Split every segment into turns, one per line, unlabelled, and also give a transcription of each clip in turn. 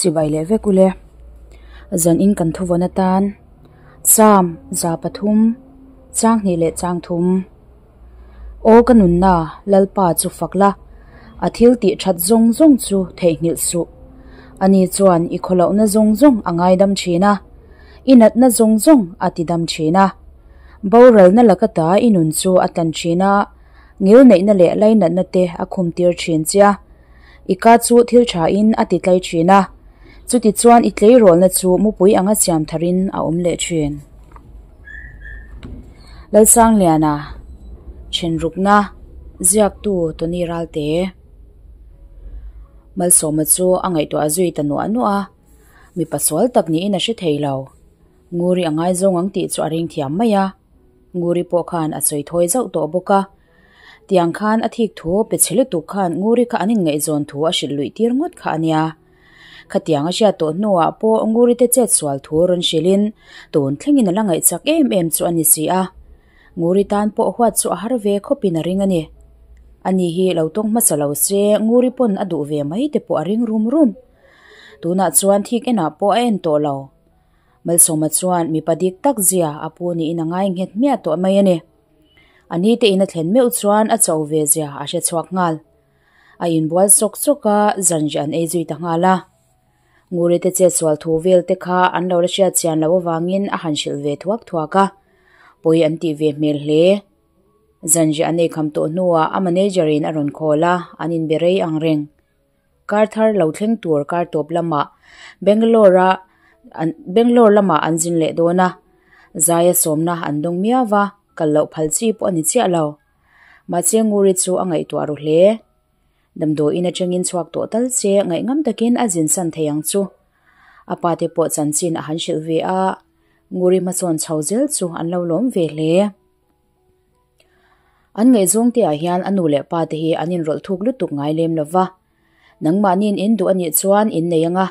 Chibai leh vek ule. Zan in kan thuvawn atan Psalm 300, chang hnih leh chang thum. Aw ka nunna, Lalpa chu fak la, a thil tih that zawng zawng chu theihnghilh suh. Ani chuan i khawlohna zawng zawng a ngaidam thin a, i natna zawng zawng a tidam thin a. Boralna laka ta i nun chu a tlan thin a, ngilneihna leh lainatna te a khumtir thin che a. I ka chu thil tha in a ti tlai thin a, chutichuan i tleirawlna chu mupui anga siam tharin a awm leh thin. Lalsangliana, Thenrukna, Ziaktu Tony Ralte. Malsawma chu a ngaihtuah zui ta nuah nuah a, mipa sual tak niin a hre thei lo. Nguri a ngaizawng ang tih chu a ring thiam mai a, Nguri pawh khan a sawi thawi zauh tawh bawk a. Tiang khan a thik thu pe chhe lutuk khan Nguri kha an inngaihzawn thu a hrilh luih tir ngawt kha a nia. Khatiang a hriat tawh hnuah pawh Nguri te chet sual thu rawn hrilhin tun thlengin a la ngaihchak em em chu a ni si a. Nguri tan pawh huat chu a har ve khawpin a ring a ni. Ani hi lo tawng hmasa lo se Nguri pawn a duh ve mai te pawh a ring rum rum. Tunah chuan thik enah pawh a en tawh lo. Malsawma chuan mipa dik tak zia a pu niin a ngai nghet hmiah tawh mai a ni. A ni te in a thlen meuh chuan a cho ve zia a hre chhuak nghal. A inbual sawk sawk a, zanriah an ei zui ta nghal a. Nguri te chetsual thu vel te kha an lo la hriat chian loh avangin a han hrilh ve thuak thuak a, pawi an tih ve hmel hle. Zanriah an ei kham tawh hnuah a manager in a rawn call a, an inbe rei ang reng. Kar thar lo thleng tur kar tawp lamah Bangalore a Bangalore lamah an zin leh dawn a, Zaia sawmna an dawng miau va, kal loh phal chi pawh a ni chiah lo. Mahse Nguri chu a ngaihtuah ru hle. Damdawiin atangin chhuak tawh tal che ngaihngam takin a zin san thei ang chu. A pa te pawh chanchin a han hrilh ve a, Nguri hmasawn chho zel chu an lo lawm ve hle. An ngaihzawng te ah hian a nu leh pa te hi an inrawlh thuk lutuk ngai lem lo va. Nangmahniin in duh a nih chuan in nei ang a,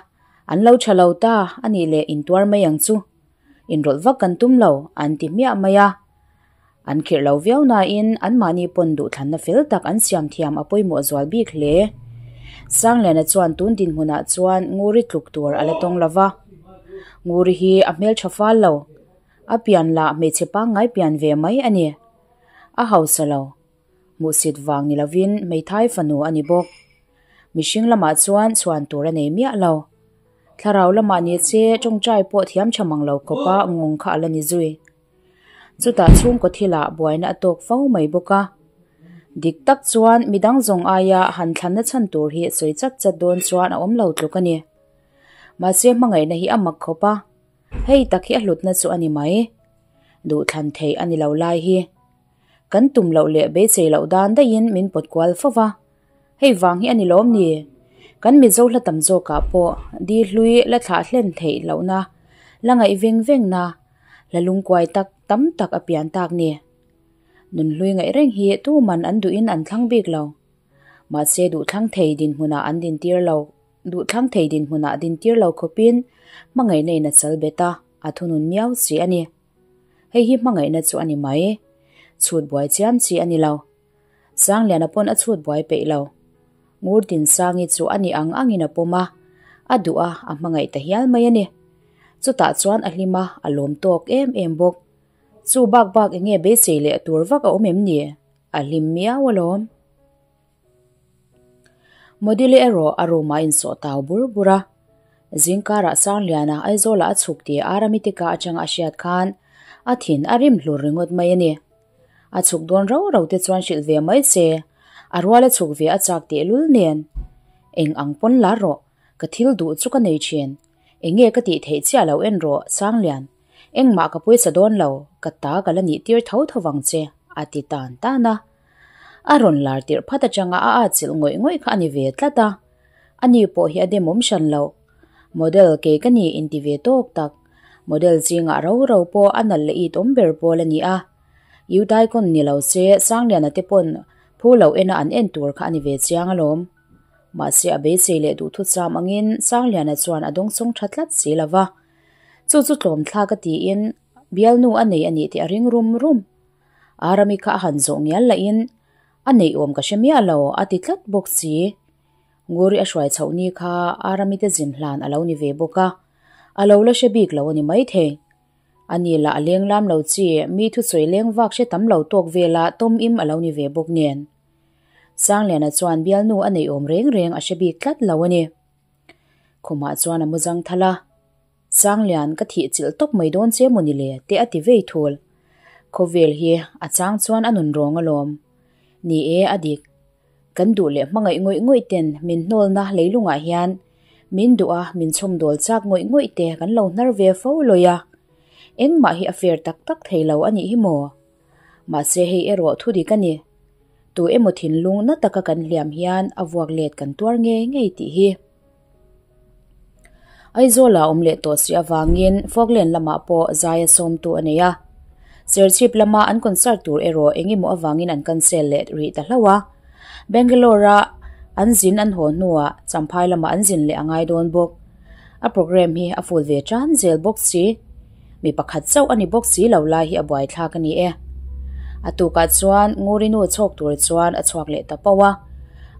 an lo tha lo ta a nih leh in tuar mai ang chu. Inrawlh vak kan tum lo, an ti hmiah mai a. An khirh lo viau nain anmahni pawn duhthlanna fel tak an siam thiam a pawimawh zual bik hle. Sangliana chuan tun dinhmunah chuan Nguri tluk tur a la tawng lo va. Nguri hi a hmeltha fal lo. A pian lah hmeichhe pangngai pian ve mai a ni. A hausa lo. Hmuhsit vang ni lovin hmeithai fanu a ni bawk. Mihring lamah chuan chhuan tur a nei miah lo. Thlarau lamah ni che tawngtai pawh thiam tha mang lo khawpa ngawng kha a la ni zui. Chutah chhungkaw thilah buaina a tawk fo mai bawk a. Dik tak chuan midang zawng aia han thlanna chhan tur hi sawi chat chat dawn chuan a awm lo tluk a ni. Mahse hmangaihna hi a mak khawp a. Hei tak hi a hlutna chu a ni mai. Duhthlan theih a ni lo lai hi. Kan tum loh leh beisei loh dan daihin min pawt kual fo va. Hei vang hi a ni lawm ni? Kan Mizo hla tam zawkah pawh di hlui la thlah hlen theih lohna, la ngaih veng vengna, hla lungkuai tak tam tak a pian tak ni. Nun hlui ngaih reng hi tuman an duhin an thlang bik lo. Mahse duhthlang thei dinhmunah an dintir lo. Duhthlang thei dinhmunah dintir lo khawpin hmangaihna in a chal bet a, a thunun miau si a ni. Hei hi hmangaihna chu a ni mai. Chhut buai chiam chi a ni lo. Sangliana pawn a chhut buai peih lo. Ngurtinsangi chu a ni ang angin a pawm a, a duh a, a hmangaih ta hial mai a ni. Chutah chuan a hlim a, a lawm tawk em em bawk. Chu bak bak enge beisei leh tur vak a awm em ni? A hlim miau alawm. Module erawh a room ah a insawh tau bur bur a. Zingkarah Sangliana Aizawlah a chhuk tih Aramitika atanga a hriat khan a thin a rim hlur ringawt mai a ni. A chhuk dawn rau rau te chuan hrilh ve mai se, a rual a chhuk ve a chak tehlul nen. Eng ang pawn la rawh, ka thil duh chu ka nei thin. Enge ka tih theih chiah lo en rawh Sanglian. Engmah ka pawisa dawn lo, ka ta ka la nih tir tho tho vang che, a ti tan tan a. A rawn lar tirh phat atanga a atchilh ngawih ngawih kha a ni ve tlat a. Ani pawh hi a demawm hran lo. Model kei ka ni inti ve tawk tak. Model zingah ro ro pawh a nalh leh it awm ber pawl a ni a. Udaikon ni lo se Sangliana te pawn phu lo ena an en tur kha a ni ve chiang alawm. Mahse a beisei leh duhthucham angin Sangliana chuan a dawngsawng tha tlat si lo va. Chu chu tlawm thlak a tiin bialnu a nei a nih tih a ring rum rum. Arami kha a han zawh ngial lahin a neih awm ka hre miah lo a ti tlat bawk si. Nguri a hruai chhoh ni kha Arami te zin hlan a lo ni ve bawk a, a lo la hre bik lo a ni maithei. Ani lah a leng lam lo chi, mi thusawi leng vak hre tam lo tawk vela tawm im a lo ni ve bawk nen. Sangliana chuan bialnu a neih awm reng reng a hre bik tlat lo a ni. Khumah chuan a mu zang thal a, Sanglian ka thih chilh tawp mai dawn che maw ni le te a ti vei thul. Khawvel hi a chang chuan a nun rawng alawm. Ni e a dik. Kan duh leh hmangaih ngawih ngawih ten min hnawlna leilungah hian min duh a min chhawmdawl chak ngawih ngawih te kan lo hnar ve fo lawi a. Engmah hi a fair tak tak thei lo a nih hi maw? Mahse hei erawh thu dik a ni. Tu emaw thinlung na taka kan hliam hian a vuak let kan tuar ngei ngei tih hi. Aizawl ah awm leh tawh si avangin Falkland lamah pawh zai a sawmtu a nei a. Serchhip lama an concert tur erawh eng emaw avangin an cancel leh rih ta hlauh a. Bangalore a an zin an haw hnuah Champhai lamah an zin leh a ngai dawn bawk. A programme hi a full ve tan zel bawk si. Mi pakhat chauh a ni bawk si lo lai hi a buaithlak a ni e. A tukah chuan Ngurinu chhawk tur chuan a chhuak leh ta pauh a,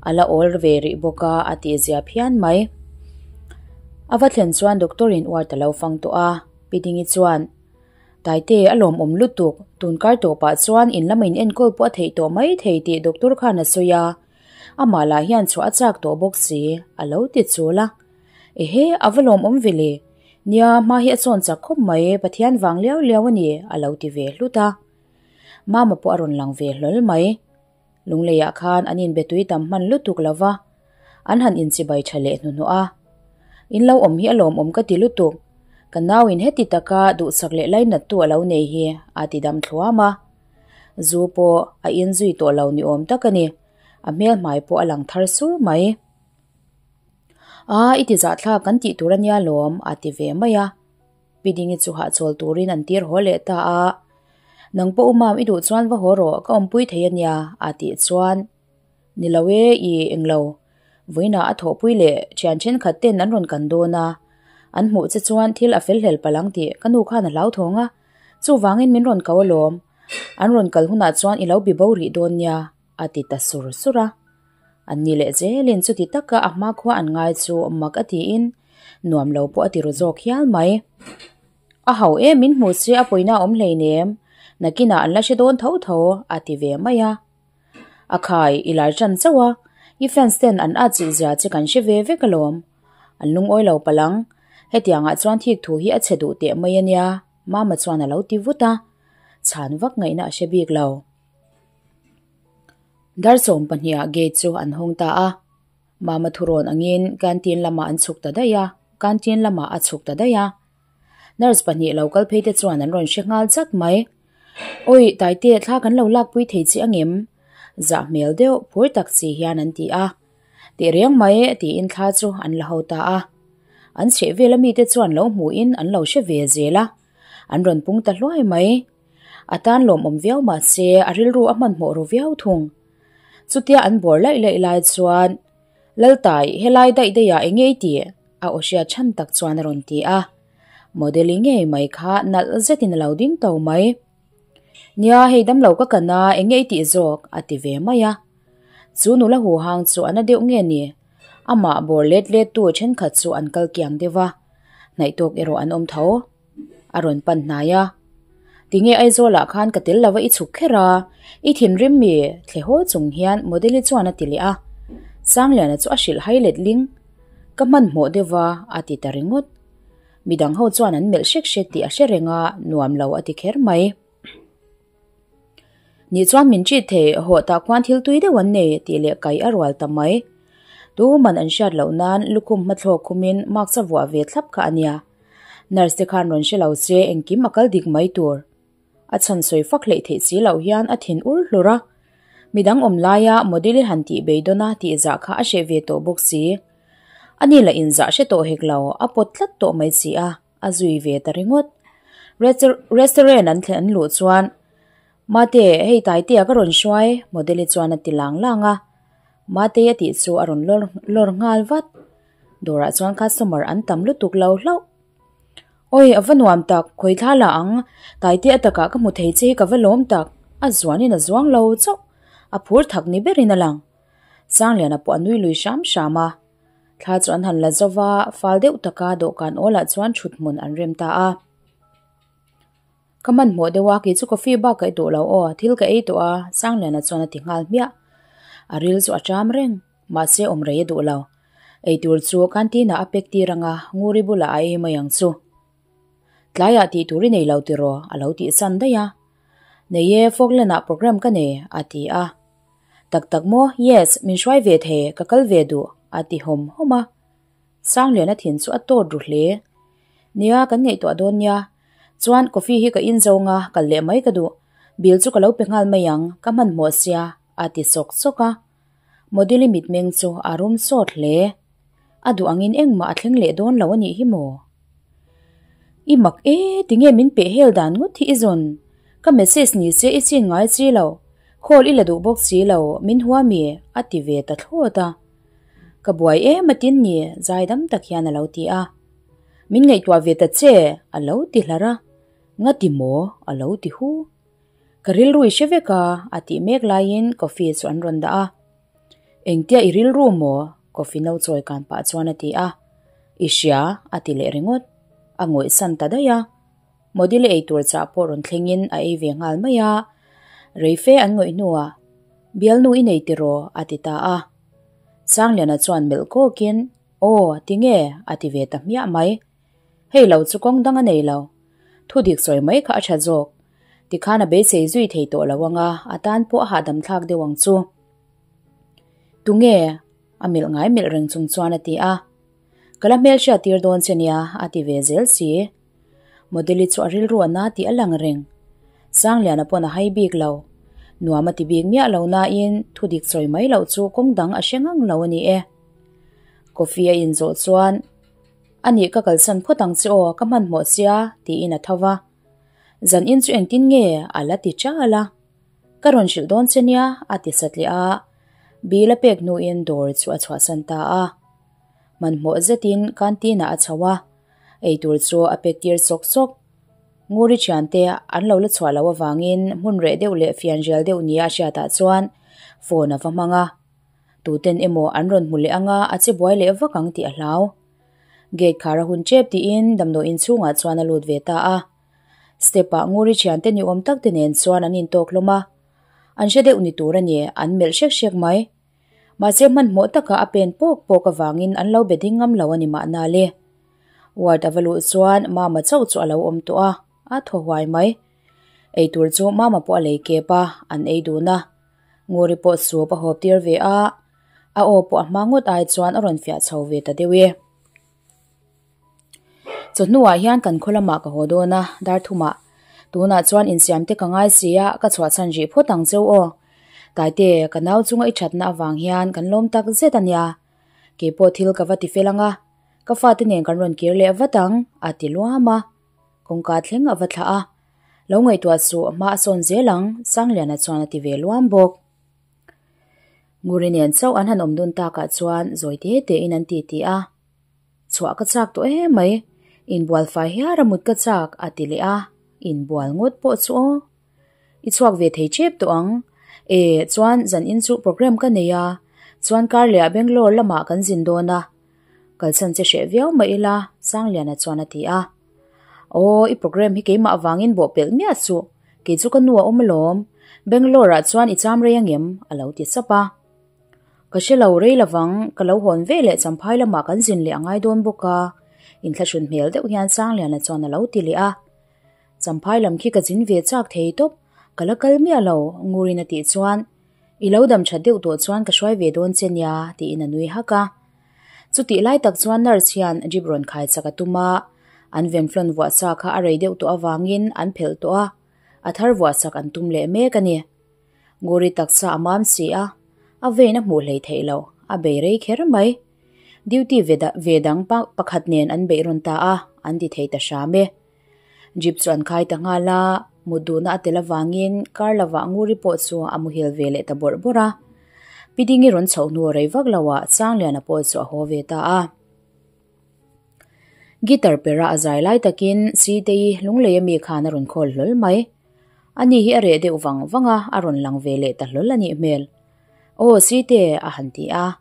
a la awl ve rih bawk a, a tihzia phian mai. A va thlen chuan doctor in uar ta lo fang tawh a, Pi Dingi chuan, Taite, a lawmawm lutuk, tunkar tawpah chuan in lama in enkawl pawh a theih tawh mai thei tih doctor khan a sawi a, amah lah hian chhuah a chak tawh bawk si, a lo ti chul a. Ehe, a va lawmawm ve le. Nia, hma hi a chawn chak khawp mai, Pathian vang liau liau a ni, a lo ti ve hlut a. Mama pawh a rawn lang ve hlawl mai. Lungleiah khan an inbe tui tam hman lutuk lo va, an han inchibai tha leh hnuhnawh a. In lo awm hi a lawmawm ka ti lutuk, ka nauin heti taka duhsak leh lainattu a lo nei hi a ti dam thluam a. Zu pawh a inzui tawh lo ni awm tak a ni, a hmel hmai pawh a lang thar sur mai. A, i ti zahthlak kan tih tur a nia lawm, a ti ve mai a. Pi Dingi chu hahchawl turin an tir haw leh ta a. Nang pawh u Mam i duh chuan va haw rawh, ka awmpui thei a nia, a tih chuan. Ni lo e, i englo. Vawiinah a thawhpui leh thian thenkhat ten an rawn kan dawn a. An hmuh che chuan thil a fel hlel palh ang tih ka nu khan a hlauthawng a. Chuvangin min rawn ko alawm. An rawn kal hunah chuan i lo bi bo rih dawn nia, a ti ta sur sur a. An ni leh zelin chuti taka a hmakhua an ngai chu mak a tiin nuam lo pawh a ti ru zawk hial mai. A ho em min hmu se a pawina a awm hleinem, nakinah an la hre dawn tho tho a ti ve mai a. A khai i lar tan chauh a, i fans ten an at zilh zia che kan hre ve vek alawm. An lungawi lo palh ang, hetiangah chuan thik thu hi a chhe duh teh mai a nia, Mama chuan a lo ti vut a, chhan vak ngaihna a hre bik lo. Dar 12 ah gate chu an hawng ta a, Mama thurawn angin canteen lamah an chhuk ta daih a, canteen lamah a chhuk ta daih a. Nurse pahnih lo kal phei te chuan an rawn hre nghal chat mai. Awi, Taite, thla kan lo lakpui thei che angem? Zah hmel deuh phur tak si hian an ti a. Tih reng mai tiin thla chu an la ho ta a. An chheh vela mite chuan lo hmuhin an lo hre ve zel a, an rawn pung ta hluai mai. A tan lawmawm viau mah se a rilru a hmanhmawh ru viau thung. Chutia an bawr laih laih lai chuan, Laltai, helai daih daihah eng nge i tih? A aw hriat chhan tak chuan a rawn ti a. Model-i ngei mai kha nalh zetin a lo ding to mai. Nia, hei damlo ka kan a, eng nge i tih zawk? a ti ve mai a. Chu nula huhang chu a na deuh nge ni? Amah bawr let lettu thenkhat chu an kal kiang deuh a, hnaih tawk erawh an awm tho. A rawn pan hnai a. Tinge Aizawlah khan ka tel lova i chhuk kher a, i thinrim mi thle haw chung hian Modeli chuan a ti leh a. Sangliana chu a hrilh hai let ling. Ka hmanhmawh deuh va, a ti ta ringawt. Midang ho chuan an melh hrek hrek tih a hre reng a, nuam lo a ti kher mai. Nih chuan min ṭit thei, hawh tah khuan thil tui deuh an nei tih leh kai a rual ta mai. Tuman an hriat loh nan lukhum hmathlawk khumin mask a vuah ve thlap kha a nia. Nurse te khan rawn hre lo se engkim a kal dik mai tur. A chhan sawi fak hleih theih si loh hian a thin ur hlur a. Midang awm laia model i han tih beidawn a tih zah kha a hreh ve tawh bawk si. Ani lah inzah hre tawh hek lo, a pawt tlat tawh mai si a. A zui ve ta ringawt. Restaurant an thlen an luh chuan, Mate, hei Taitea ka rawn hruai, Model-i chuan a ti lang lang a. Matei a tih chu a rawn lawr lawr nghal vat. Dawrah chuan customer an tam lutuk lo hlauh. Awi, a va nuam tak, khawi thla la ang, Taitea takah ka hmu thei che hi ka va lawm tak, a zuanin a zuang lo chauh, a phur thak ni berin a lang. Sangliana pawh a nui lui hram hram a. Thla chu an han la zo va, fal deuh taka dawhkan awlah chuan thut hmun an rem ta a. Ka hmanhmawh deuh a, kei chu coffee bak ka ei tawh lo aw, thil ka ei tawh a, Sangliana chuan a ti nghal hmiah. A ril chu a ṭam reng, mahse awm rei a duh lo. Eitur chu canteen ah a pack tir ang a, Nguri bulah a ei mai ang chu. Tlaiah tih tur i nei lo tiraw? a lo tih san daih a. Nei e, Falkland ah program ka nei, a ti a. Tak tak maw? Yes, min hruai ve thei, ka kal ve duh, a ti hawm hawm a. Sangliana thin chu a tawt ru hle. Nia, kan ngaihtuah dawn nia. Chuan coffee hi ka in zawng a, kal leh mai ka duh. Bill chu ka lo pe nghal mai ang, ka hmanhmawh sia, a ti sawk sawk a. Model-i mitmeng chu a rum sawt hle. A duh angin engmah a thleng leh dawn lo a nih hi maw? I mak e, tinge min peh hel dan ngawt hi i zawn? Ka message ni se i chin ngai chi lo, call i la duh bawk si lo, min hua mi? a ti ve ta thlawt a. Ka buai em a tin ni, zai dam tak hian a lo ti a. Min ngaihtuah ve ta che, a lo ti hlar a. Nga ti maw? a lo ti hu. Ka rilru i hre vek a, a tih mek laiin coffee chu an rawn dah a. Engtia i rilru maw? Coffee no chawi kan pah chuan a ti a. I hria, a ti leh ringawt. A ngawih san ta daih a. Model ei tur chah pawh rawn thlengin a ei ve nghal mai a. Reife an ngawih hnuah, Bialnu i nei tiraw? a ti ta a. Sangliana chuan melh kawkin, Aw, tinge? a ti ve ta hmiah mai. Hei lo chu kawng dang a nei lo. Thu dik sawi mai kha a tha zawk. Tikhan a beisei zui thei tawh lo anga a tan pawh a hahdam thlak deuh ang chu. Tunge? A melh ngai melh reng chung chuan a ti a. Ka la hmelhriat tir dawn che nia, a ti ve zel si. Model-i chu a rilru a na tih a lang reng. Sangliana pawn a hai bik lo. Nuam a ti bik miah lo nain thu dik sawi mai loh chu kawng dang a hre ngang lo a ni e. Coffee a inzawh chuan. A nih ka kalsan phawt ang che aw, ka hmanhmawh sia, tiin a tho va. Zan in chu engtin nge a la ti chal a? Ka rawn hrilh dawn che nia, a ti satliah a. Bill a pek hnuin dawr chu a chhuahsan ta a. Hmanhmawh zetin canteen ah a chho a, eitur chu a pek tir sawk sawk. Nguri thiante an lo la chhuah loh avangin hmun reh deuh leh fianrial deuh nia a hriatah chuan phone a va hmang a. Tuten emaw an rawn hmu leh anga a che buai leh vak ang tih a hlau. Gate khar a hun tep tiin damdawi inchhungah chuan a lut ve ta a. Step ah Nguri thiante ni awm tak te nen chuan an intawk hlawm a. An hre deuh ni tur a ni, an melh hrek hrek mai. Mahse hmanhmawh taka a pen pawk pawk avangin an lo be ding ngam lo a ni mahna le. Ward a va luh chuan Mama chauh chu a lo awm tawh a, a thaw huai mai. Eitur chu Mama pawh a lei kep a, an ei dun a. Nguri pawh sup a hawp tir ve a, a aw pawh a hma ngawt ai chuan a rawn fiah chho ve ta deuh e. Chawhnuah hian kan khaw lamah ka haw dawn a, dar thumah. Tunah chuan insiam te ka ngai si a, ka chhuahchhan rih phawt ang cheu aw. Taite, ka nau chunga i thatna avang hian kan lawm tak zet a nia. Keipawh thil ka va ti fel ang a, ka fate nen kan rawn kir leh vat ang, a ti luam a. Kawngka thleng a va thlah a. Lo ngaihtuah suh, hma a sawn zel ang, Sangliana chuan a ti ve luam bawk. Nguri nen chauh an han awm dun takah chuan zawi te tein an ti ti a. Chhuah ka chak tawh em mai, inbual fai hiar a mut ka chak, a ti leh a, inbual ngawt pawh chu aw. I chhuak ve thei tep tawh ang. E, chuan zan in chu program ka nei a, chuan kar lehah Bangalore lamah kan zin dawn a. Kalsan che hreh viau mah ila, Sangliana chuan a ti a. Aw, i program hi keimah avangin bawh pelh miah suh, kei chu ka nu a awm alawm. Bangalore ah chuan i cham rei angem? a lo ti sap a. Ka hre lo rei lovang, ka lo hawn ve leh Champhai lamah kan zin leh a ngai dawn bawk a, inthlahrun hmel deuh hian Sangliana chuan a lo ti leh a. Champhai lam khi ka zin ve chak thei tawp, ka la kal miah lo, Ngurin a tih chuan, I lo dam that deuh tawh chuan ka hruai ve dawn che nia, tiin a nui hak a. Chutih lai tak chuan nurse hian drip rawn khai chak a tum a, an venflon vuah sa kha a rei deuh tawh avangin an phelh tawh a, a thar vuah sak an tum leh mek a ni. Nguri taksa a mam si a, a vein a hmuh hlei theih loh, a bei rei kher mai. Duty ve dang pakhat nen an beih rawn ta a, an ti thei ta hram e. Jeep chu an khai ta nghal a, mut duhna a tel avangin kar lovah Nguri pawh chu a muhil ve leh ta bawrh bawrh a. Pi Dingi rawn chhoh hnu rei vak loah Sangliana pawh chu a haw ve ta a. Guitar pera a zai lai takin Sitei lunglei ami khan a rawn khawl hlawl mai. Ani hi a reh deuh vang vang a, a rawn lang ve leh ta hlawl a nih hmel. Aw Site a han ti a.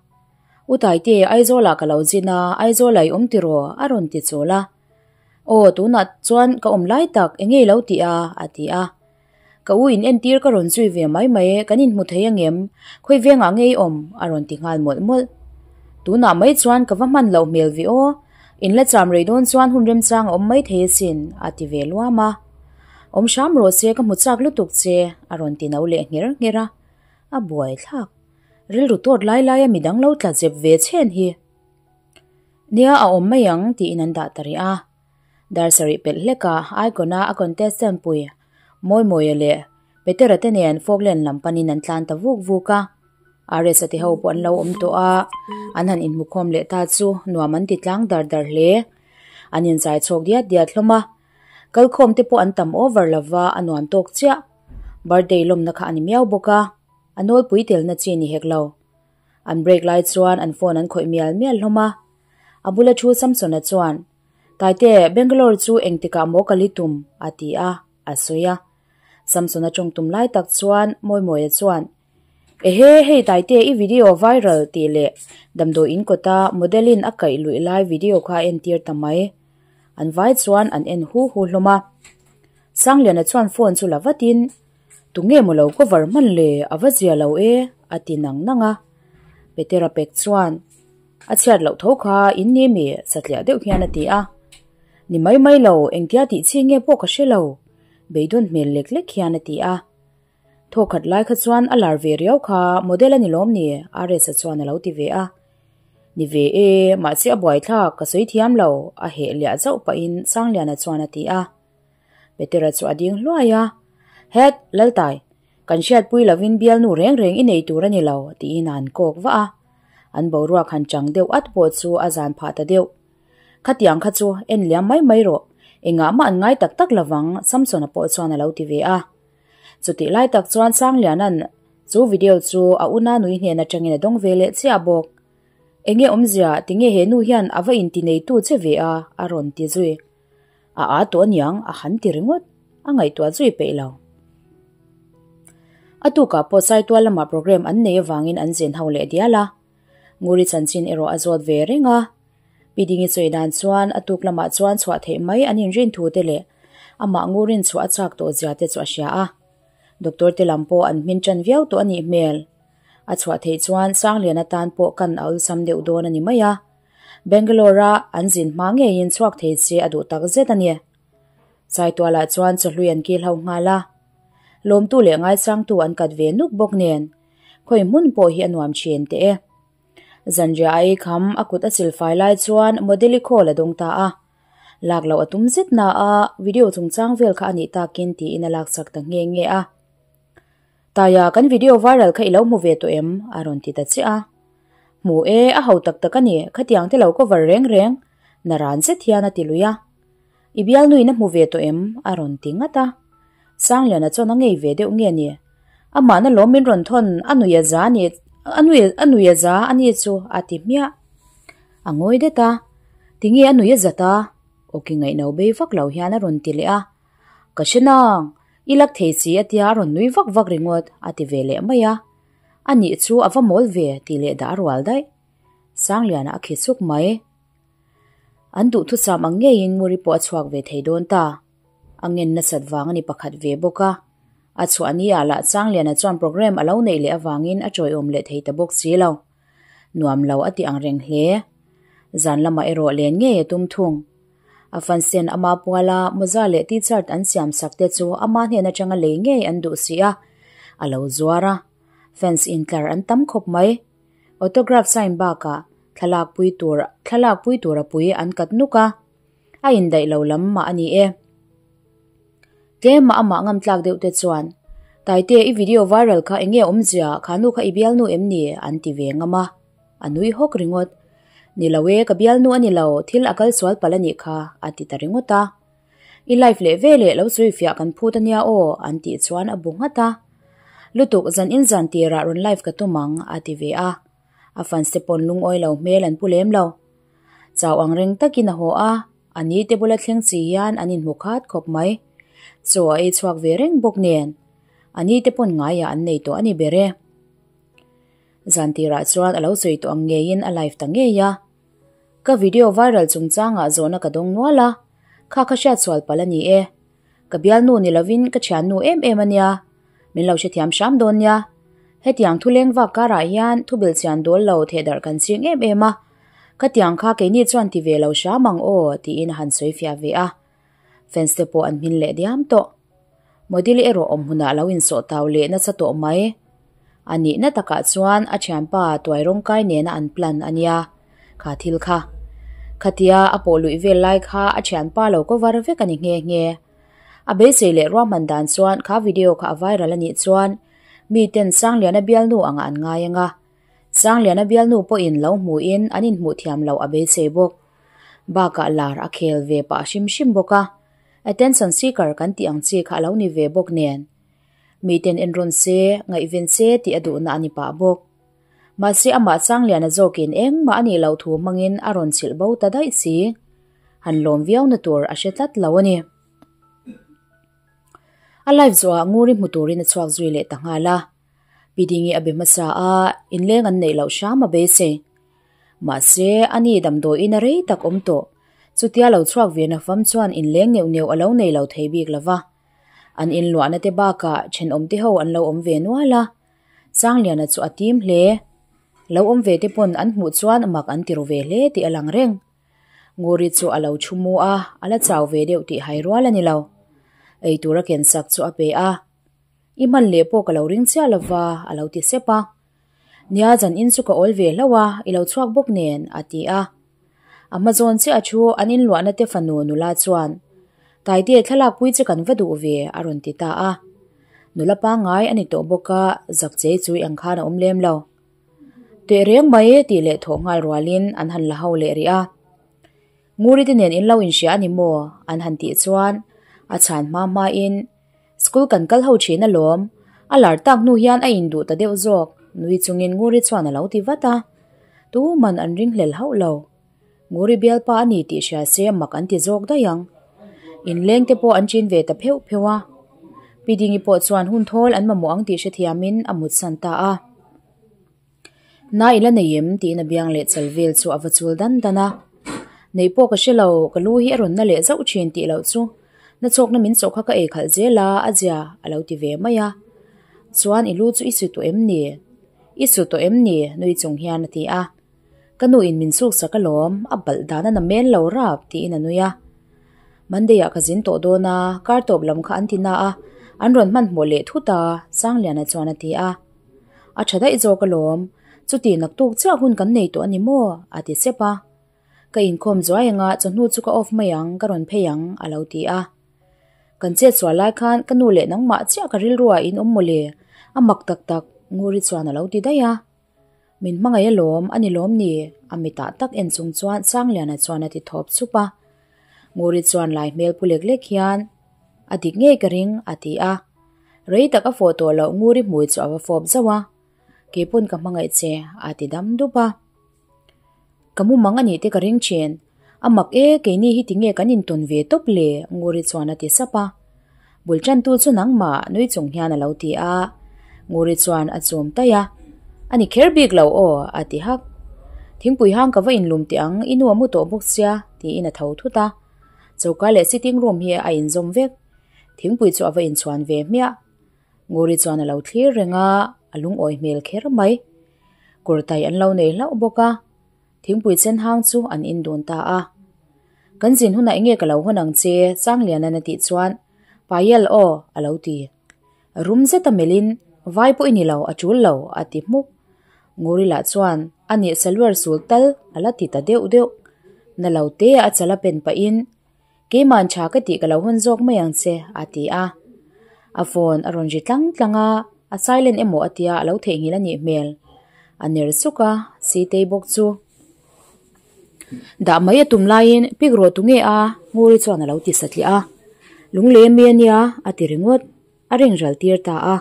U Taite, Aizawlah ka lo zin a, Aizawlah i awm tiraw? a rawn ti chawl a. Aw, tunah chuan ka awm lai tak, eng nge i lo tih a? a ti a. Ka u in entir ka rawn zui ve mai mai e, kan inhmu thei angem? Khawi vengah nge i awm? a rawn ti nghal mawlh mawlh. Tunah mai chuan ka va hman loh hmel ve aw, in la cham rei dawn chuan hun remchang a awm mai thei asin, a ti ve luam a. Awm hram rawh se, ka hmu chak lutuk che, a rawn ti no leh ngher ngher a. A buai thlak. Rilru tawt lai laia midang lo tla zep ve chhen hi. Nia a awm mai ang tiin an dah ta rih a. Dar sarih pelh hlek a Icon-a a contestant pui Mawimawia leh Petera te nen Falkland lam panin an tlan ta vuk vuk a. RS-a te ho pawh an lo awm tawh a, an han inhmukhawm leh ta chu nuam an ti tlang dar dar hle. An inzai chhawk diat diat hlawm a. Kalkhawm te pawh an tam over lova a nuam tawk chiah. Birthday lawmna kha a ni miau bawk a, a nawlpui telna chi ni hek lo. An break lai chuan an phone an khawih mial mial hlawm a. A bula thu Samsona chuan, Taite, Bangalore chu engtikah maw ka li tum? a ti a, a sawi a. Samsona tawng tum lai tak chuan Mawimawia chuan, Ehe, hei Taite, i video viral tih leh damdawi in kawta model-in a kaih luih lai video kha a entir ta mai. An vai chuan an en hu hu hlawm a. Sangliana chuan phone chu la vatin, Tunge maw lo cover hman le, a va zia lo e, a ti nang nang a. Petera pek chuan, A chhiat loh tho kha in ni mi? satliah deuh hian a ti a. Ni mai mai lo, engtia tih chi nge pawh ka hre lo, beidawn hmel lek lek hian a ti a. Thaw khat lai kha chuan a lar ve riau kha, model a ni lawm ni? RS-a chuan a lo ti ve a. Ni ve e, mahse a buaithlak, ka sawi thiam lo, a heh liah zauh pahin Sangliana chuan a ti a. Petera chu a ding hluai a, Het, Laltai, kan hriatpui lovin bialnu reng reng i nei tur a ni lo, tiin a han kawk vah a. An boruak han chang deuh at pawh chu a zan phah ta deuh. Khatiang kha chu en liam mai mai rawh, engah mah an ngai tak tak lovang, Samsona pawh chuan a lo ti ve a. Chutih lai tak chuan Sangliana'n chu video chu a una nui hnen atangin a dawng ve leh chiah bawk. Enge awmzia, tinge he nu hian a va inti neitu che ve a, a rawn ti zui. A aa tawh aniang a han ti ringawt, a ngaihtuah zui peih lo. A tukah pawh Saitual lamah programme an nei avangin an zin ho leh dial a. Nguri chanchin erawh a zawt ve reng a. Pi Dingi sawi dan chuan a tuk lamah chuan chhuah theih mai an inrin thu te leh amah Ngurin chhuah a chak tawh zia te chu a hria a. Doctor te lam pawh an hmin tan viau tawh a nih hmel. A chhuah theih chuan Sanglian atan pawh kan a awlsam deuh dawn a ni mai a. Bangalore-a an zin hma ngeiin chhuak thei che a duh tak zet a ni. Saitualah chuan chawhlui an kil ho nghal a. Lawmtu leh ngaisangtu an kat ve nuk bawk nen, khawi hmun pawh hi a nuam thin teh e. Zanriah a ei kham a kut a silfai lai chuan Modeli call a dawng ta a. Lak loh a tum zet na a, video chungchang vel kha a nih takin tiin a laksak ta nghe nghe a. Taia, kan video viral kha i lo hmu ve tawh em? a rawn ti ta chiah a. Hmu e, a ho tak tak a ni, khatiang te lo cover reng reng, naran zet hian a ti lui a. I bialnuin a hmu ve tawh em? a rawn ti ngat a. Sangliana chuan a ngei ve deuh nge ni? Amahna lawm min rawn thawn, a nui a za a ni, a nui a nui a za a ni chu a ti hmiah. A ngawi det a, Tinge a nui a zat a? Awki ngaihno bei vak lo hian a rawn ti leh a. Ka hre nang, i lak thei si a tia a rawn nui vak vak ringawt a ti ve leh mai a. A nih chu a va mawl ve tih leh dah a rual daih. Sangliana a khi suk mai. An duhthusam ang ngeiin Nguri pawh a chhuak ve thei dawn ta. A ngen nasat vang a ni pakhat ve bawk a. A chhuah ni ah lah Sangliana chuan programme a lo neih leh avangin a tawiawm leh thei ta bawk si lo. Nuam lo a ti ang reng hle. Zan lamah erawh len ngei a tum thung. A fansen ama puala mawza leh t-shirt an siam sak te chu ama hnen atanga lei ngei an duh si a, a lo zuar a. Fans intlar an tam khawp mai. Autograph sign bakah thlalak pui tur thlalak pui tur a pui an kat nuk a, a indaih lo lam mah a ni e. Tlema amah ngam tlak deuh te chuan, Taite, i video viral kha enge awmzia, kha nu kha i bialnu em ni? an ti ve ngam a. A nui hawk ringawt. Ni lo e, ka bialnu a ni lo, thil a kal sual palh a nih kha, a ti ta ringawt a. I life leh ve leh lo sawi fiah kan phut a nia aw, an tih chuan a bu nghat a. Lutuk, zan in zan tirah rawn live ka tum ang, a ti ve a. A fanste pawn lungawi lo hmel an pu lem lo. Chau ang reng takin a haw a, a ni te bula thleng chi hian an inhmu khat khawp mai. Chaw a ei chhuak ve reng bawk nen, a ni te pawn ngaiah an nei tawh a ni ber e. Zan tirah chuan a lo sawi tawh ang ngeiin a live ta ngei a. Ka video viral chungchangah zawhna ka dawng nual a, kha kha hriat sual palh a ni e. Ka bialnu ni lovin ka thiannu em em a nia, min lo hrethiam hram dawn nia. Hetiang thu leng vak karah hian thu belchian dawl lo thehdarh kan ching em em a, khatiang kha keini chuan ti ve lo hram ang aw tiin a han sawi fiah ve a. Fans te pawh an hmin leh diam tawh. Model erawh awm hunah lo insawh tau leh nasa tawh mai. A nihna takah chuan a thianpa tuai rawngkai nena an plan a nia, kha thil kha. Khatia a pawh luih vel lai kha a thianpa lo cover vek a ni nghe nghe. A beisei leh ruahman dan chuan kha video kha a viral a nih chuan miten Sangliana bialnu angah an ngai ang a. Sangliana bialnu pawhin lo hmuhin an inhmuh thiam loh a beisei bawk. Bakah lar a khel ve pah hrim hrim bawk a. Attention seeker kan tih ang chi kha a lo ni ve bawk nen. Miten en rawn se, ngaihven se tih a duhna a ni pah bawk. Mahse amah Sangliana zawkin engmah a nih loh thu hmangin a rawn chhilh bo ta daih si. Han lawm viauna tur a hre tlat lo a ni. A live zawhah Nguri hmu turin a chhuak zui leh ta nghal a. Pi Dingi a be hmasa a, inleng an neih loh hram a beisei. Mahse, ani damdawiin a rei tak awm tawh. Chutia lo chhuak ve na fam chuan inleng neuh neuh a lo nei lo thei bik lo va. An inluahna te bakah thenawm te ho an lo awm ve nual a. Sangliana chu a tim hle. Lo awm ve te pawn an hmuh chuan mak an ti ru ve hle tih a lang reng. Nguri chu a lo thu mu a, a la chau ve deuh tih hai rual a ni lo. Eitur a ken sak chu a pe a. I hman leh pawh ka lo ring chiah lo va, a lo ti sep a. Nia zan in chu ka awl ve hlauh a, i lo chhuak bawk nen, a ti a. A hma zawn chiah thu an inluahna te fanu nula chuan, Taite thlalak pui che kan va duh ve, a rawn ti ta a. Nula pangngai a ni tawh bawk a, zak chei chui ang khan a awm lem lo. Teh reng mai e tih leh thawh nghal rualin an han la ho leh rih a. Nguri te nen in lo inhria a ni maw? an han tih chuan a chhan hma hmain, School kan kal ho thin alawm, a lar tak hnu hian a induh ta deuh zawk, nui chungin Nguri chuan a lo ti vat a. Tuman an ringhlel hauh lo. Nguri bialpa a ni tih hria se mak an ti zawk daih ang. Inleng te pawh an chin ve ta pheuh pheuh a. Pi Dingi pawh chuan hun thawl an mamawh ang tih hrethiamin a mutsan ta a. Na i la nei em? tiin a biang leh chal vel chu a va chul dan dan a. Neih pawh ka hre lo, ka lu hi a rawn na leh zauh thin tih loh chu na chawkna min chawh kha ka ei khalh zel a, a zia a lo ti ve mai a. Chuan i lu chu i su tawh em ni? I su tawh em ni? nui chung hian a ti a. Ka nu in min chuk sak alawm, a balh dan a na mel lo rap tiin a nui a. Monday ah ka zin tawh dawn a, kar tawp lam kha an ti na a, an rawn hmanhmawh leh thut a, Sangliana chuan a ti a. A tha daih zawk alawm, chuti naktuk chiah hun kan nei tawh a ni maw? a ti sep a. Ka inkhawm zuai anga chawhnu chu ka off mai ang, ka rawn phei ang, a lo ti a. Kan chet sual lai khan ka nu leh nangmah chiah ka rilruah in awm mawle, a mak tak tak, Nguri chuan a lo ti daih a. Min hmangaih alawm, a ni lawm ni? A mitah tak en chung chuan Sangliana chuan a ti thawp chup a. Nguri chuan lai hmel pu lek lek hian, A dik ngei ka ring, a ti a. Rei tak a fawh tawh loh Nguri hmui chu a va fawp zauh a. Kei pawn ka hmangaih che, a ti dam dup a. Ka mumang a nih te ka ring thin. A mak e, keini hi tinge kan intawn ve tawp le? Nguri chuan a ti sap a. Bul tantu chu nangmah, nui chung hian a lo ti a. Nguri chuan a chum taih a. A ni kher bik lo aw, a ti hak. Thingpui hang ka va inlum teh ang, i nu a mu tawh bawk sia, tiin a tho thut a. Choka leh sitting room hi a inzawm vek. Thingpui chu a va inchhuan ve hmiah. Nguri chuan a lo thlir reng a, a lungawi hmel kher mai. Kurtai an lo nei hlauh bawk a, thingpui chen hang chu an in dun ta a. Kan zin hunah enge ka lo hawn ang che, Sangliana'n a tih chuan, Payal aw, a lo ti. Rum zeta melhin, Vai pawh i ni lo, a tul lo, a ti hmuk. Nguri lah chuan, A nih salwar sul tal, a la ti ta deuh deuh. Na lo te a chal a pen pahin, Keima'n tha ka tih ka lo hawn zawk mai ang che, a ti a. A phone a rawn ri tlang tlang a, a silent emaw a tia a lo theihnghilh a nih hmel. A ner suk a, Sitei bawk chu dah mai a tum laiin pik rawh tu nge a, Nguri chuan a lo ti satliah a. Lunglei ami a nia, a ti ringawt. A ring ral tir ta a,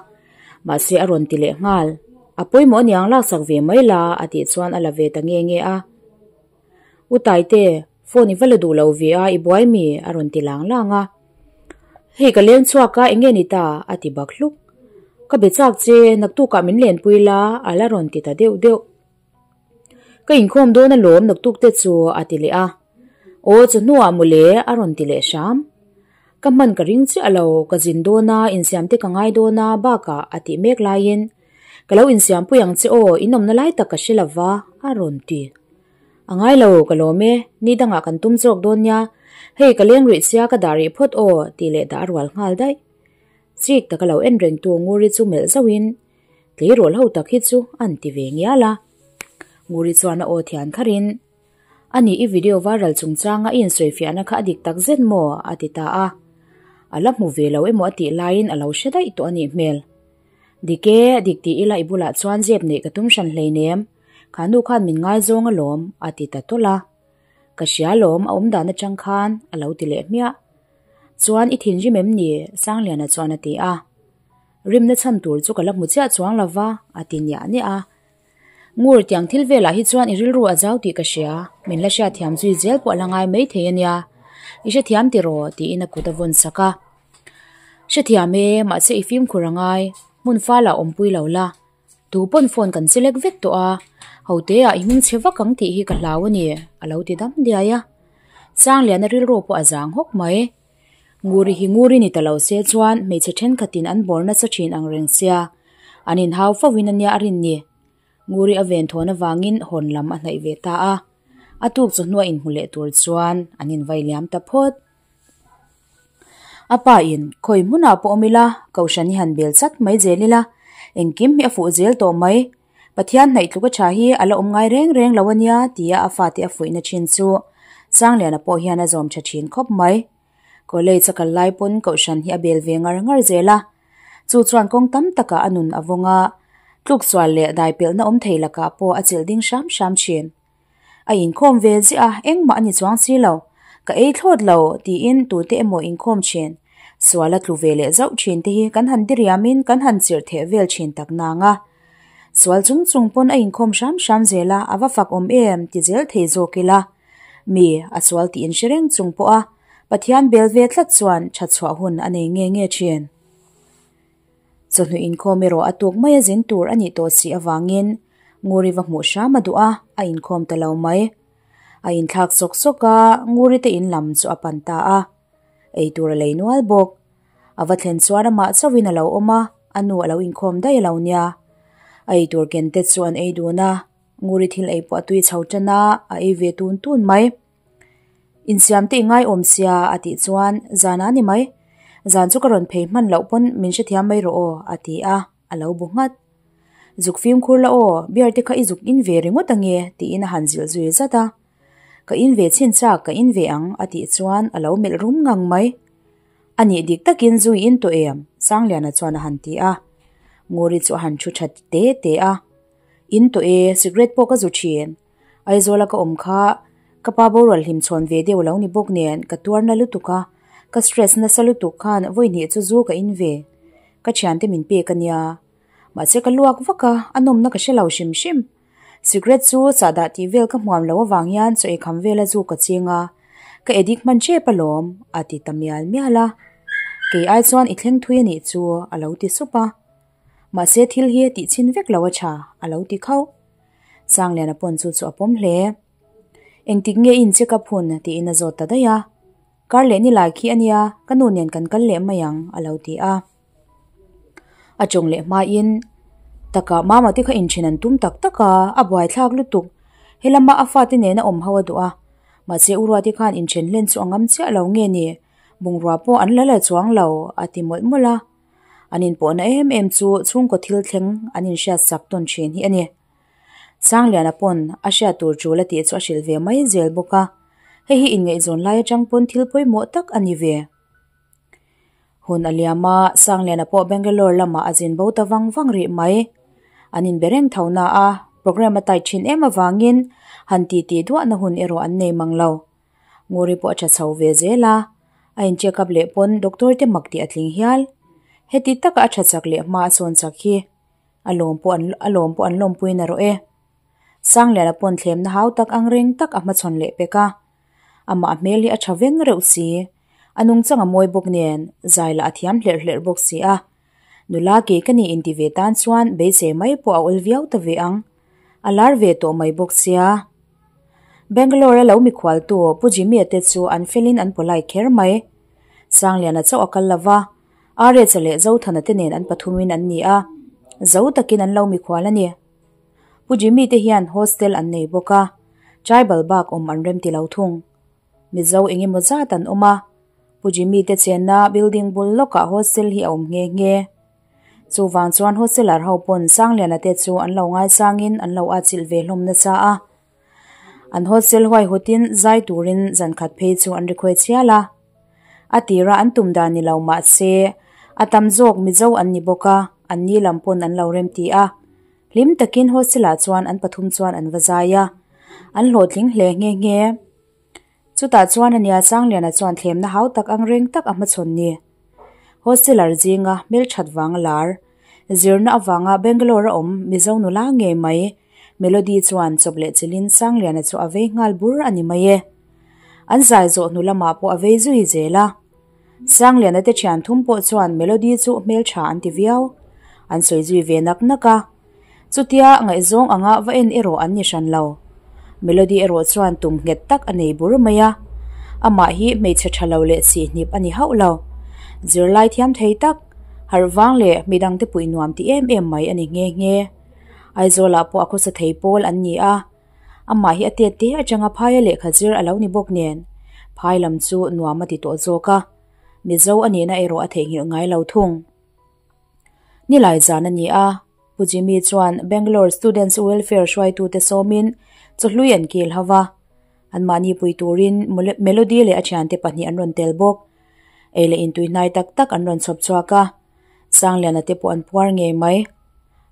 mahse a rawn ti leh nghal. A pawimawh aniang laksak ve mai la, a tih chuan a la ve ta nge nge a. U Taite, phone i va la duh lo ve a, i buai mi? a rawn ti lang lang a. Hei ka leng chhuak a, eng nge ni ta? a ti bak hluk. Ka be chak che, naktukah min lenpui la, a la rawn ti ta deuh deuh. Ka inkhawm dawn alawm naktuk te chu, a ti leh a. Aw chu hnuah mawle, a rawn ti leh hram. Ka hman ka ring chiah lo, ka zin dawn a, insiam te ka ngai dawn a, bakah a tih mek laiin, Ka lo insiampui ang che aw, in awmna lai tak ka hre lo va, a rawn ti. A ngai lo, ka lawm e, ni dangah kan tum zawk dawn nia, hei ka leng rih sia ka dah rih phawt aw, tih leh dah a rual nghal daih. Chik taka lo en rengtu Nguri chu melh zauhin, Tleirawl ho tak hi chu an ti ve ngial a. Nguri chuan a aw thian kharin, A nih i video viral chungchanga i insawifiahna kha a dik tak zet maw? a ti ta a. A la hmu ve lo emaw a tih laiin a lo hre daih tawh a nih hmel. Dik e, dik ti ila i bulah chuan zep neih ka tum hran hleinem, kha nu khan min ngaizawng alawm, a ti ta tawlh a. Ka hria alawm, a awm dan atang khan, a lo ti leh hmiah. Chuan i thinrim em ni? Sangliana chuan a ti a. Rimna chhan tur chu ka la hmu chiah chuang lo va, a ti niah niah a. Ngur tiang thil velah hi chuan i rilru a zau tih ka hria, min la hriatthiam zui zel pawh a la ngai mai thei a nia. I hrethiam tiraw? tiin a kut a vawn sak a. Hrethiam e, mahse i fimkhur a ngai, hmun fal ah awmpui lo la. Tu pawn phone kan che lek vek tawh a, hote ah i hming chhe vak ang tih hi ka hlau a ni, a lo ti dam diai a. Sangliana rilru pawh a zang hawk mai. Nguri hi nguri ni ta lo se chuan hmeichhe thenkhatin an bawr nasa thin ang reng sia, an inhau fo in ania a rin ni. Nguri a ven thawn avangin hawn lam a hnaih ve ta a, a tuk chawhnu a inhmu leh tur chuan an invai liam ta phawt. A pa in, Khawi hmunah pawh awm ila, Kohhran hi han bel chat mai zel ila, engkim hi a fuh zel tawh mai. Pathian hnaih tluk a tha hi a la awm ngai reng reng lo a nia tia a fate a fuihna thin chu Sangliana pawh hian a zawm tha thin khawp mai. College a kal lai pawn Kohhran hi a bel ve ngar ngar zel a, chu chuan kawng tam takah a nun a vawng a, tluksual leh daipelhna awm thei lakah pawh a chilh ding hram hram thin. A inkhawm ve ziah a, engmah a ni chuang si lo. Ka ei thlawt lo, tiin tute emaw inkhawm thin. Sual a tlu ve leh zauh thin te hi kan han diriamin kan han chirh theh vel thin tak nang a. Sual chung chung pawn a inkhawm hram hram zel a, a va fak awm em ti zel thei zawk ila. Mi, a sual tih inhre reng chung pawh a, Pathian bel ve tlat chuan tha chhuah hun a nei nge nge thin. Chawhnu inkhawm erawh a tuk mai a zin tur a nih tawh si avangin Nguri va hmuh hram a duh a, a inkhawm ta lo mai. A inthlak sawk sawk a, Nguri te in lam chu a pan ta a. Ei tur a lei nual bawk. A va thlen chuan amah chauhin a lo awm a, a nu a lo inkhawm daih a lo nia. A ei tur ken te chu an ei dun a, Nguri thil ei pawh a tui chho tan a, a ei ve tun tun mai. Insiam te i ngaiawm sia a tih chuan zan a ni mai. Zan chu ka rawn phei hman loh pawn min hrethiam mai rawh aw a ti a, a lo bu nghat. Zuk fimkhur la aw, beer te kha i zuk in ve ringawt ange tiin a han zilh zui zat a. Ka in ve chhin chak ka in ve ang a tih chuan a lo melh rum ngang mai. A nih dik takin zui in tawh em? Sangliana chuan a han ti a. Nguri chu a han thu tha te te a. In tawh e, cigarette pawh ka zu thin. Aizawla ka awm kha ka pa borual hlim chhawn ve deuh lo ni bawk nen ka tuar na lutuk a, ka stress nasa lutuk khan vawi hnih chu zu ka in ve. Ka thiante min pek a nia. Mahse ka luak vak a, a nawmna ka hre lo hrim hrim. Cigarette chu chahdah tih vel ka hmuam lo avang hian chaw eikham vela zu ka ching a, ka edik hman tep alawm, a ti ta mial mial a. Kei ai chuan i thleng thui a nih chu, a lo ti sup a. Mahse thil hi tih chhin vek lo a tha, a lo ti khauh. Sangliana pawn chu chu a pawm hle. Engtik nge i in check up hun? tiin a zawt ta daih a. Kar leh ni lai khi a nia, ka nu nen kan kal leh mai ang, a lo ti a. A chawng leh hmain, Taka mama te kha inthen an tum tak tak a, a buaithlak lutuk. Helama a fate nena awm ho a duh a. Mahse u Ruati khan inthen hlen chu a ngam chiah lo nge ni, bungrua pawh an la la chuang lo, a ti mawlh mawlh a. An inpawhna em em chu chhungkaw thil thleng an inhriat sak tawn thin hi a ni. Sangliana pawn a hriat tur tul a tih chu a hrilh ve mai zel bawk a, hei hi inngaihzawn lai atang pawn thil pawimawh tak a ni ve. Hun a liam a, Sangliana pawh Bangalore lamah a zin bo ta vang vang rih mai. An inbe reng tho na a, programme a tight thin em avangin han titi duahna hun erawh an nei mang lo. Nguri pawh a tha chho ve zel a, a in check up leh pawn doctor te mak tih a tling hial. Heti taka a tha chak leh hma a sawn chak hi a lawm pawh an a lawm pawh an lawmpui na rawh e. Sangliana pawn thlemna hau tak ang reng tak a hmachhawn leh pek a, amah a hmel hi a tha veng reuh si, a nungchang a mawi bawk nen zai lah a thiam hlerh hlerh bawk si a. Nula kei ka ni inti ve tan chuan beisei mai pawh a awl viau ta ve ang. A lar ve tawh mai bawk sia. Bangalore a lo mikhualtu Pu Jimmy-a te chu an felin an polite kher mai. Sangliana chauh a kal lova, Arecha leh Zothana te nen an pathumin an ni a, zo takin an lo mikhual a ni. Pu Jimmy te hian hostel an nei bawk a, tribal bak awm an remti lo thung. Mizo eng emaw zat an awm a, Pu Jimmy te chenna building bul lawkah hostel hi a awm nghe nghe. Chuvang chuan hosteler ho pawn Sangliana te chu an lo ngaisangin an lo atchilh ve hlawm nasa a. An hostel huaihawtin zai turin zan khat phei chu an request hial a. A tira an tum dan ni lo mah se, a tam zawk Mizo an ni bawk a, an ni lam pawn an lo remti a. Hlim takin hostelah chuan an pathum chuan an va zai a, an hlawhtling hle nghe nghe. Chutah chuan ania Sangliana chuan thlemna hau tak ang reng tak a hmachhawn ni. Hosteler zinga hmelthat vanga lar, zirna avanga Bangalore a awm Mizo nula ngei mai Melody chuan chawp leh chilhin Sangliana chu a vei nghal bur a ni mai e. An zai zawh hnu lamah pawh a vei zui zel a. Sangliana te thian thum pawh chuan Melody chu hmeltha an ti viau. An sawi zui ve nak nak a. Chutia ngaihzawng anga va en erawh an ni hran lo. Melody erawh chuan tum nghet tak a nei bur mai a. Amah hi hmeichhe tha lo leh sihhnip a ni hauh lo. Zirlai thiam thei tak, harh vang leh midangte puih nuam ti em em mai a ni nghe nghe. Aizawlah pawh a khawsa thei pawl an ni a. Amah hi a tet te atanga phaia lehkha zir a lo ni bawk nen, phai lam chu nuam a ti tawh zawk a. Mizo a nihna erawh a theihnghilh ngai lo thung. Nilai zan a ni a, Pu Jimmy chuan Bangalore Students Welfare hruaitute sawmin chawhlui an kil ho va. Anmahni pui turin Melody leh a thiante pahnih an rawn tel bawk. Ei leh intui hnai tak tak an rawn chhawp chhuak a. Sangliana te pawh an puar ngei mai.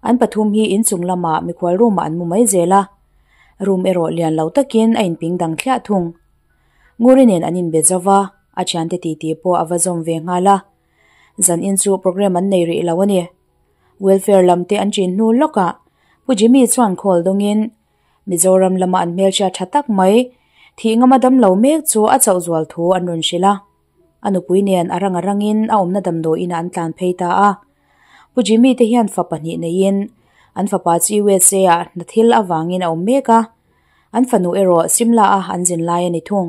An pathum hi inchung lamah mikhual room ah an mu mai zel a. Room erawh lian lo takin a inping dang thliah thung. Nguri nen an inbe zo va, a thiante titi pawh a va zawm ve nghal a. Zan in chu programme an nei rih lo a ni. Welfare lam te an chin hnu lawkah Pu Jimmy chuan call dawngin Mizoram lama an hmelhriat tha tak mai, thih ngama dam lo mek chu a chauh zual thu an rawn hrilh a. A nupui nen a rang a rangin a awmna damdawiinah an tlan phei ta a. Pu Jimmy te hian fa pahnih neiin an fapa chu USA ah hna thil avangin a awm mek a, an fanu erawh Simla a an zin lai a ni thung.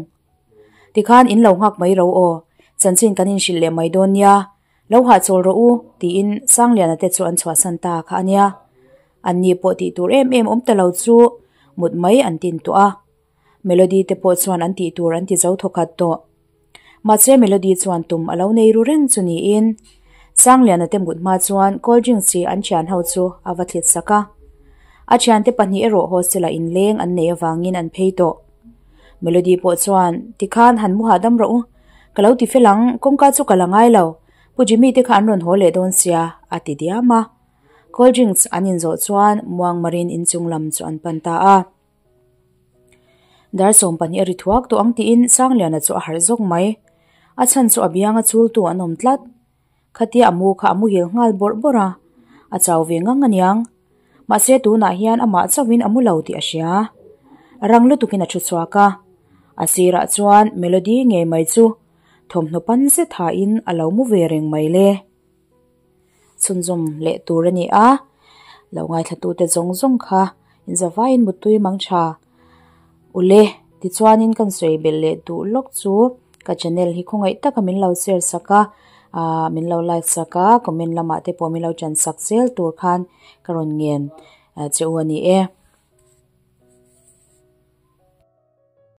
Tikhan in lo nghak mai ro aw, chanchin kan inhrilh leh mai dawn nia, lo hahchawl rawh u, tiin Sangliana te chu an chhuahsan ta kha a nia. Anni pawh tih tur em em awm ta lo chu mut mai an tin tawh a. Melody te pawh chuan an tih tur an ti zo thawkhat tawh. Mahse Melody chuan tum a lo nei ru reng chu niin Sangliana te mut hma chuan cold drinks chi an thian ho chu a va thlit sak a. A thiante pahnih erawh hostel ah inleng an nei avangin an phei tawh. Melody pawh chuan tikhan han mu hahdam rawh u, ka lo ti fel ang, kawngka chu ka la ngai lo, Pu Jimmy te kha an rawn haw leh dawn sia a ti diam a. Cold drinks an inzawh chuan muangmarin inchung lam chu an pan ta a. Dar 12 a ri thuak tawh ang tiin Sangliana chu a harh zawk mai. A chhan chu a bianga chultu an awm tlat. Khatia a mu kha a muhil nghal bawrh bawrh a, a chau ve ngang aniang. Mahse tunah hian amah chauhin a mu lo tih a hria. Rang lutukin a thu chhuak a, a sirah chuan Melody ngei mai chu thawmhnaw pan zet hain a lo mu ve reng mai le. Chhunzawm leh tur a ni a, lo ngaithlatute zawng zawng kha inzavaiin muttui mang tha ule. Tichuanin kan sawi belh leh duh lawk chu ka channel hi khawngaih taka min lo share sak a, aah min lo like sak a, comment lamah te pawh min lo chan sak zel tur khan ka rawn ngen che u a ni e.